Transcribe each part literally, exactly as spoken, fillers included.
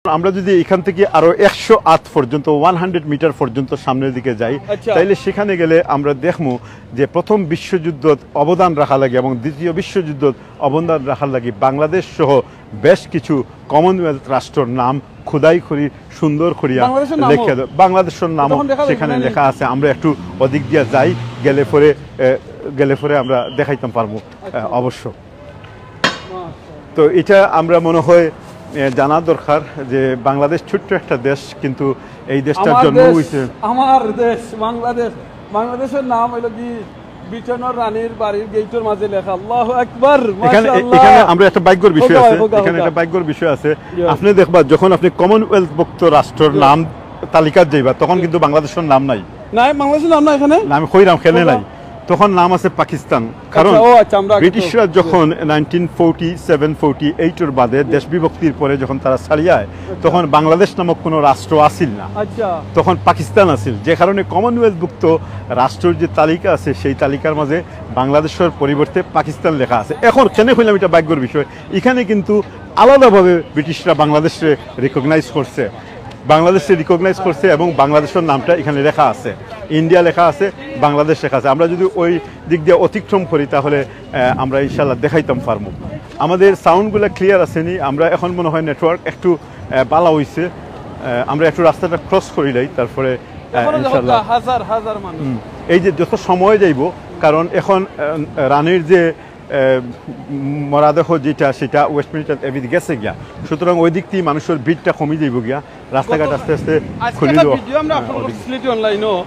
আমরা যদি এখান থেকে আরো একশো আত পর্যন্ত, ওয়ান হান্ড্রেড মিটার পর্যন্ত সামনের দিকে যাই, আচ্ছা। তাইলে সেখানে গেলে আমরা দেখমু যে প্রথম বিশ্বযুদ্ধত অবদান রাখা লাগি এবং দ্বিতীয় বিশ্বযুদ্ধত অবদান রাখার লাগি বাংলাদেশ সহ বেশ কিছু কমনওয়েলথ রাষ্ট্রর নাম খোদাই করি সুন্দর করিয়া বাংলাদেশের নামও? লেখা দেয়। বাংলাদেশের নামও তখন দেখা যাবে সেখানে না? লেখা আছে। আমরা একটু ওদিক দিয়া যাই, গেলে পরে এ, গেলে পরে আমরা দেখাইতাম পারমু এ, অবশ্য। তো এটা আমরা মনে হয় এ, জানা দরকার যে বাংলাদেশ ছোট্ট একটা দেশ, কিন্তু এই দেশটার আমার জন্ম দেশ, হয়েছে আমার দেশ বাংলাদেশ। বাংলাদেশের নাম হইল কি, ব্রিটেনের রানীর বাড়ির গেইটর মাঝে লেখা। আল্লাহু আকবার, এখানে মাশাআল্লাহ। এখানে আমরা একটা ভাগ্যর বিষয় হোগা, আছে। হোগা, এখানে হোগা। একটা ভাগ্যর বিষয় আছে। Yeah. আপনি দেখবা, যখন আপনি কমনওয়েলথ ভুক্ত রাষ্ট্রের Yeah. নাম তালিকাত যাইবা, তখন কিন্তু বাংলাদেশের নাম নাই। নাই, বাংলাদেশের নাম না এখানে। না, আমি কইরাম কেনে হোগা। নাই। তখন নাম আছে পাকিস্তান, কারণ আচ্ছা, ও আচ্ছা, আমরা আগে তো- ব্রিটিশরা যখন নাইনটিন ফোরটি সেভেন ফোরটি এইটর বাদে দেশ বিভক্তির পরে যখন তারা ছাড়িয়া আয়, তখন বাংলাদেশ নামক কোনো রাষ্ট্র আসিল না। আচ্ছা। তখন পাকিস্তান আছিল, যে কারণে কমনওয়েলথ ভুক্ত রাষ্ট্রের যে তালিকা আছে, সেই তালিকার মাঝে বাংলাদেশের পরিবর্তে পাকিস্তান লেখা আছে। এখন কেনে কইলাম এটা ভাগ্যর বিষয়, এখানে কিন্তু আলাদাভাবে ব্রিটিশরা বাংলাদেশে রিকগনাইজ করছে, বাংলাদেশে রিকগনাইজ করছে এবং বাংলাদেশের নামটা এখানে লেখা আছে, ইন্ডিয়া লেখা আছে, বাংলাদেশ লেখা আছে। আমরা যদি ওই দিক দিয়ে অতিক্রম করি, তাহলে আহ, আমরা ইনশাল্লাহ দেখাইতাম পারমু। আমাদের সাউন্ডগুলো ক্লিয়ার আছে নি? আমরা এখন মনে হয় নেটওয়ার্ক একটু আহ, বালা হইছে। আহ, আমরা একটু রাস্তাটা ক্রস করি যাই, তারপরে আহ, এখনো দেখো ইনশাল্লাহ। হাজার হাজার মানুষ। হুম। এই যে যত সময় যাইব, কারণ এখন আহ, রানীর যে আহ, মরাদেহ যেটা, সেটা ওয়েস্টমিনিস্টার এবিধ গেছে গিয়া, সুতরাং ওই দিক থেকে মানুষের ভিড়টা কমে যাইব গিয়া, রাস্তাঘাট আস্তে আস্তে আজকে খুলি একটা দেওয়া। ভিডিও আমরা হ্যাঁ, আপলোড ওদিকে। করছি সিলেটি অনলাইনও,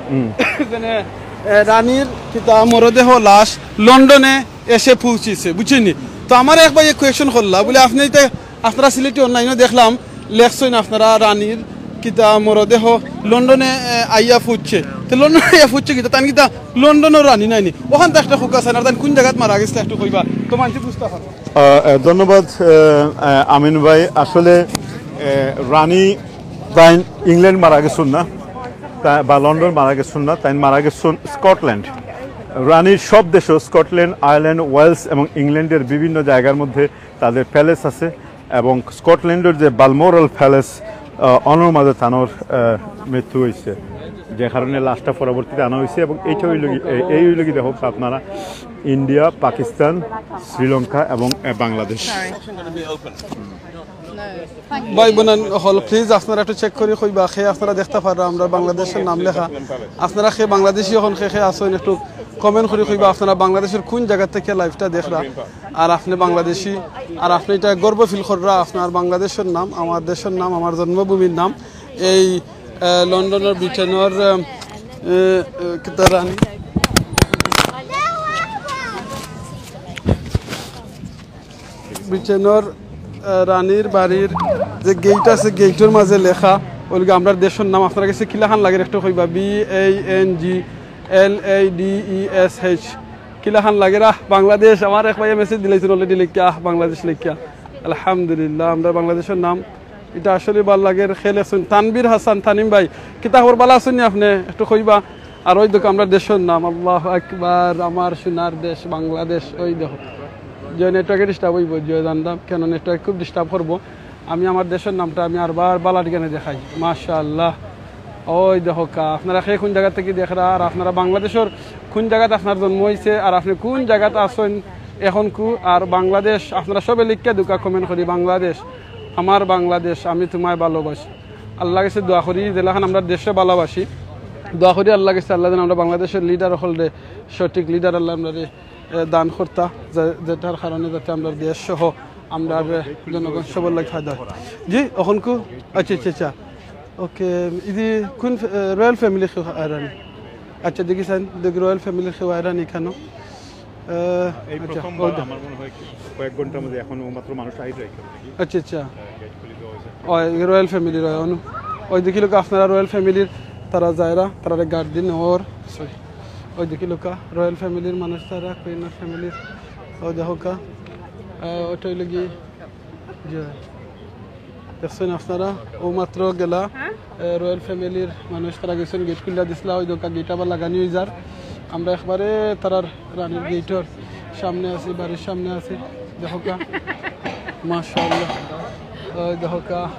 যেনে এ, রানীর কিতা মরদেহ লাশ লন্ডনে এসে পৌঁছেছে, বুঝছেন নি? তো আমার এক ভাইয়ে কোয়েশন করলা, বলে আপনি এটা, আপনারা সিলেটি অনলাইনও দেখলাম, লেখছেন আপনারা রানীর কিতা মরদেহ লন্ডনে এ, আইয়া ফুটছে। তো লন্ডনে আইয়া ফুটছে কিতা, তান কিতা লন্ডনের রানী নাইনি? ওখান তো একটা ফোকাস আছে না, তান কোন জায়গাত মারা গেছে একটু কইবা, তো মানছি বুঝতে পারবো। আহ, আহ, ধন্যবাদ আহ, আহ, আমিন ভাই। আসলে আহ, রানী তাইন ইংল্যান্ড মারা গেছইন না, তা- বা লন্ডন মারা গেছইন না, তাইন মারা গেছইন স্কটল্যান্ড। রানীর সব দেশও, স্কটল্যান্ড, আয়ারল্যান্ড, ওয়েলস এবং ইংল্যান্ডের বিভিন্ন জায়গার মধ্যে তাদের প্যালেস আছে এবং স্কটল্যান্ডের যে বালমোরাল প্যালেস আহ, অনর মাঝে তানর আহ, মৃত্যু হয়েছে, যে কারণে লাশটা পরবর্তীতে আনা হয়েছে। এবং এইটা হইল কি, এই- এই হইল কি, দেখো আপনারা, ইন্ডিয়া, পাকিস্তান, শ্রীলঙ্কা এবং আহ, বাংলাদেশ। ভাই বোন হল, প্লিজ আপনারা একটু চেক করি কইবা, খে আপনারা দেখতে পাররা আমরা বাংলাদেশের নাম লেখা। আপনারা খে বাংলাদেশি এখন খে খে আছেন, একটু কমেন্ট করি কইবা আপনারা বাংলাদেশের কোন জায়গা থেকে লাইভটা দেখরা, আর আপনি বাংলাদেশি, আর আপনি এটা গর্ব ফিল কররা আপনার বাংলাদেশের নাম, আমার দেশের নাম, আমার জন্মভূমির নাম। এই আহ, লন্ডনের ব্রিটেনের আহ, আহ, কিতা রানী ব্রিটেনের আহ, রানীর বাড়ির যে গেইট আছে, গেইটর মাঝে লেখা, ওইলগে আমরার দেশের নাম। আপনারা গেছে কিলাখান লাগের একটু কইবা, B A N G L A D E S H, কিলাখান লাগের? আহ, বাংলাদেশ। আমার এক ভাইয়ে মেসেজ দিলাইছেন অলরেডি, লেখিয়া আহ বাংলাদেশ লেখিয়া। আলহামদুলিল্লাহ, আমরা বাংলাদেশের নাম, এটা আসলে ভালা লাগের। খে লেখছইন তানভীর হাসান, তানিম ভাই, কিতা খবর, ভালা আছইন নি আপনি? একটু কইবা। আর ওই দেখো আমরার দেশের নাম, আল্লাহু আকবার, আমার সোনার দেশ বাংলাদেশ। ওই দেখো, যে নেটওয়ার্কে ডিস্টার্ব হইব, যে জানতাম কেন নেটওয়ার্ক খুব ডিস্টার্ব করবো। আমি আমার দেশের নামটা আমি আরবার ভালা ঠিকানা দেখাই। মাশাআল্লাহ, ওই দেখো কা, আপনারা খে কোন জায়গা থেকে দেখরা, আর আপনারা বাংলাদেশের কোন জায়গাত আপনার জন্ম হয়েছে, আর আপনি কোন জায়গাত আছেন এখন কু, আর বাংলাদেশ, আপনারা সবে লিখিয়া দুকা কমেন্ট করি, বাংলাদেশ, আমার বাংলাদেশ, আমি তোমায় ভালোবাসি। আল্লাহ গেছে দোয়া করি, যেলাখান আমরা দেশে ভালোবাসি, দোয়া করি আল্লাহ গেছে, আল্লাহ যেন আমরা বাংলাদেশের লিডার হকলরে সঠিক লিডার আল্লাহ আমরা দান করতা, যে- যেটার কারণে যাতে আমরা দেশ সহ আমরা জনগণ সবার লাগি ফায়দা হয়। জি, এখন কু, আচ্ছা আচ্ছা আচ্ছা, ওকে। ইদি কোন রয়্যাল ফ্যামিলি কেউ আয়রানি? আচ্ছা, দেখি স্যার, দেখি রয়্যাল ফ্যামিলি কেউ আয়রানি কেন? আহ, এই আচ্ছা, প্রথমবার ওই তো। আমার মনে হয় কি কয়েক ঘন্টার মধ্যে এখন মাত্র মানুষ আইড্রাই করে নাকি? আচ্ছা আচ্ছা, গেট খুলে দেওয়া হয়েছে। ওই রয়্যাল ফ্যামিলির হয় অনু। ওই দেখি লোক আপনারা রয়্যাল ফ্যামিলির তারা যায়রা, তারা গার্ড দিন ওর, সরি, ওই দেখি লোক রয়্যাল ফ্যামিলির মানুষ, তারা কুইন ফ্যামিলির। ওই দেখো কা, আহ, ওটা হইল কি, জি। দেখছেন আপনারা, ও মাত্র গেলা, আহ, রয়্যাল ফ্যামিলির মানুষ তারা গেছেন, গেট খুলিয়া দিছিলা, ওই দোকা গেট আবার লাগানি হয়ে যার। আমরা একবারে তারার রানীর গেটর সামনে আছি, বাড়ির সামনে আছি। দেখো কা, মাশাআল্লাহ, ওই দেখো কা,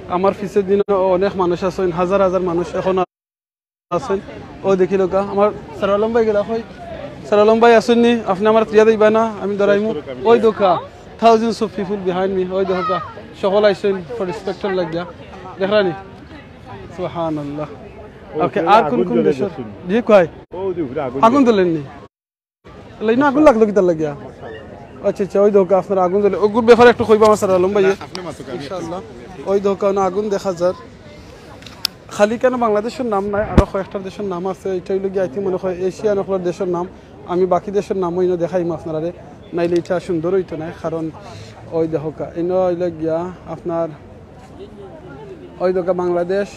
আমার পিছের দিনে অনেক মানুষ আছইন, হাজার হাজার মানুষ এখন আছইন। ও দেখিলাউক্কা, আমার সার আলম ভাই গেলা কই? সার আলম ভাই আছইন নি? আপনে আমার ত্রিয়া দিবা না, আমি ধরাইমু। ওই দেউক্কা, thousands of people behind me, ওই দেউক্কা, সকল আইছইন ফটো স্পেক্টর লাগিয়া। দেখরানি? সুবহানাল্লাহ। ওকে, আর কোন কোন দেশর? জি, কই? আগুন জ্বলের নি? লাইনো আগুন লাগলো কিতার লাগিয়া? আচ্ছা, আচ্ছা, ওই দেউক্কা আপনার আগুন জ্বলে, ওগুর ব্যাপারে একটু কইবা আমার সার আলম ভাই। ইনশাআল্লাহ। ওই দেউক্কা অনো আগুন দেখা যার। খালি কেন বাংলাদেশর নাম নাই, আরো কয়েকটা দেশর নাম আছে। ইটা অইলো গিয়া, I think, মনে হয় এশিয়ান অকলর দেশর নাম। আমি বাকি দেশর নামও ইনো দেখাইমু আপনারারে, নাইলে ইটা সুন্দর অইতো নায়। কারণ ওই দেউক্কা, ইনো অইলো গিয়া আপনার ওই দেউক্কা বাংলাদেশ,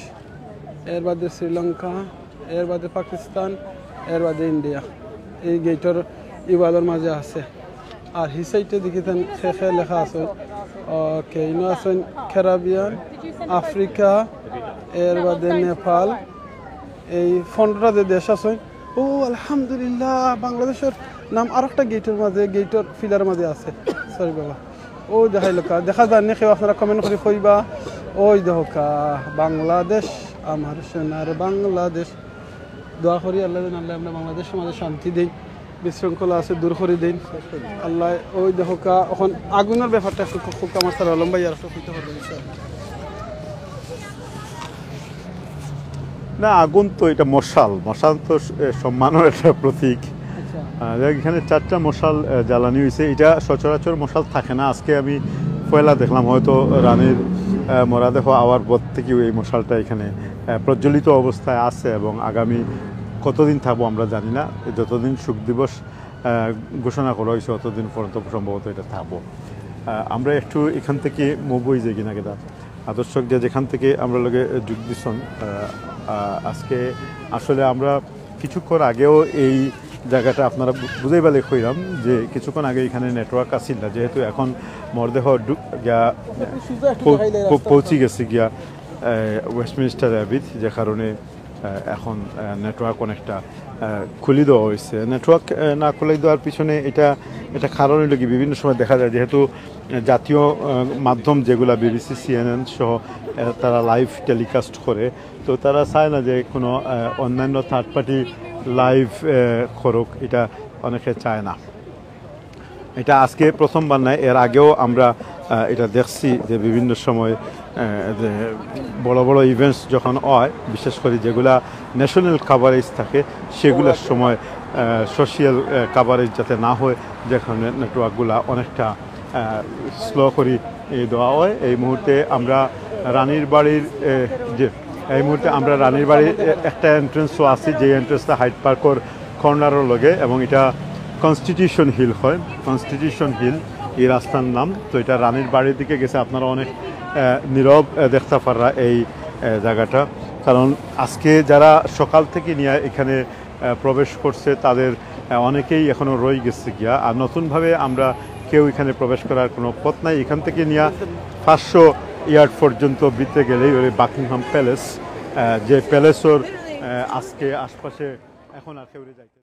এর বাদে শ্রীলঙ্কা, এর বাদে পাকিস্তান, এর বাদে ইন্ডিয়া। এই গেইটর ইবাদর মাঝে আছে। আর হি সাইডে দেখিতাম খে খে লেখা আছে। ওকে, ইনো আছইন ক্যারিবিয়ান, আফ্রিকা, এর বাদে নেপাল। এই পনেরোটা যে দেশ আছে। ও আলহামদুলিল্লাহ, বাংলাদেশর নাম আরেকটা গেইটর মাঝে, গেইটর পিলার মাঝে আছে। সরি বাবা, ও দেখাইলাউক্কা, দেখা যার নি কেউ, আপনারা কমেন্ট করি কইবা। ওই দেউক্কা, বাংলাদেশ, আমার সোনার বাংলাদেশ। দোয়া করি আল্লাহ যেন, আল্লাহ আমরা বাংলাদেশর মাঝে শান্তি দেইন, বিশৃঙ্খলা আছে দূর করি দেইন আল্লাহ। ওই দেউক্কা, এখন আগুনর ব্যাপারটা একটু খুব আমার সার আলম ভাই আর একটু কইতা পারবা, ইনশাআল্লাহ। না, আগুন তো এটা মশাল, মশাল তো স-, এ, সম্মানর একটা প্রতীক। আহ, যাই হোক, এখানে চারটা মশাল, আহ, জ্বালানি হইছে। এটা সচরাচর মশাল থাকে না, আজকে আমি পয়লা দেখলাম। হয়তো রানীর, আহ, মরাদেহ আওয়ার পর থেকেউ এই মশালটা এখানে, আহ, প্রজ্বলিত অবস্থায় আছে এবং আগামী কতদিন থাকবো আমরা জানি না। যতদিন শোক দিবস, আহ, ঘোষণা করা হয়েছে, ততদিন পর্যন্ত সম্ভবত এটা থাকবো। আহ, আমরা একটু এখান থেকে মুভ হই যাই কিনা কেটা। আহ, দর্শক যে যেখান থেকে আমরার লগে যোগ দিছইন, আহ, আহ, আজকে আসলে আমরা কিছুক্ষণ আগেও এই জাগাটা আপনারারে বু-, বুঝাইবার লাগি কইরাম যে কিছুক্ষণ আগে এখানে নেটওয়ার্ক আছিল না, যেহেতু এখন মরদেহ ঢু-, গিয়া পৌ-, পৌ-, পৌঁছি গেছে গিয়া, আহ, ওয়েস্টমিনস্টার অ্যাবিত, যে কারণে, আহ, এখন, আহ, নেটওয়ার্ক অনেকটা, আহ, খুলি দেওয়া হয়েছে। নেটওয়ার্ক, আহ, না খুলি দেওয়ার পিছনে এটা, এটা কারণ হইলো কি, বিভিন্ন সময় দেখা যায় যেহেতু, আহ, জাতীয়, আহ, মাধ্যম যেগুলা বিবিসি, সিএনএন সহ, আহ, তারা লাইভ টেলিকাস্ট করে, তো তারা চায় না যে কোনো, আহ, অন্যান্য থার্ড পার্টি লাইভ, আহ, করুক, এটা অনেকে চায় না। এটা আজকে প্রথমবার নয়, এর আগেও আমরা, আহ, এটা দেখছি যে বিভিন্ন সময়, আহ, যে বড় বড় ইভেন্টস যখন হয়, বিশেষ করে যেগুলা ন্যাশনাল কাভারেজ থাকে, সেগুলোর সময়, আহ, সোশিয়াল, আহ, কাভারেজ যাতে না হয়, যে কারণে নেটওয়ার্কগুলা অনেকটা, আহ, স্লো করি, এই, দেওয়া হয়। এই মুহূর্তে আমরা রানীর বাড়ির, আহ, যে এই মুহূর্তে আমরা রানীর বাড়ির, আহ, একটা এন্ট্রেন্সও আছি, যে এন্ট্রেন্সটা হাইড পার্কর কর্নারর লগে, এবং এটা কনস্টিটিউশন হিল হয়, কনস্টিটিউশন হিল এই রাস্তার নাম। তো এটা রানীর বাড়ির দিকে গেছে, আপনারা অনেক, আহ, নীরব, আহ, দেখতা পাররা এই, আহ, জাগাটা, কারণ আজকে যারা সকাল থেকে নিয়া এখানে, আহ, প্রবেশ করছে, তাদের, আহ, অনেকেই এখনো রয়ে গেছে গিয়া। আর নতুনভাবে আমরা কেউ এখানে প্রবেশ করার কোনো পথ নাই। এখান থেকে নিয়া পাঁচশো ইয়ার্ড পর্যন্ত ভিতরে গেলেই ওই বাকিংহাম প্যালেস, আহ, যে প্যালেসর, আহ, আজকে আশপাশে এখন আর কেউ যাইতে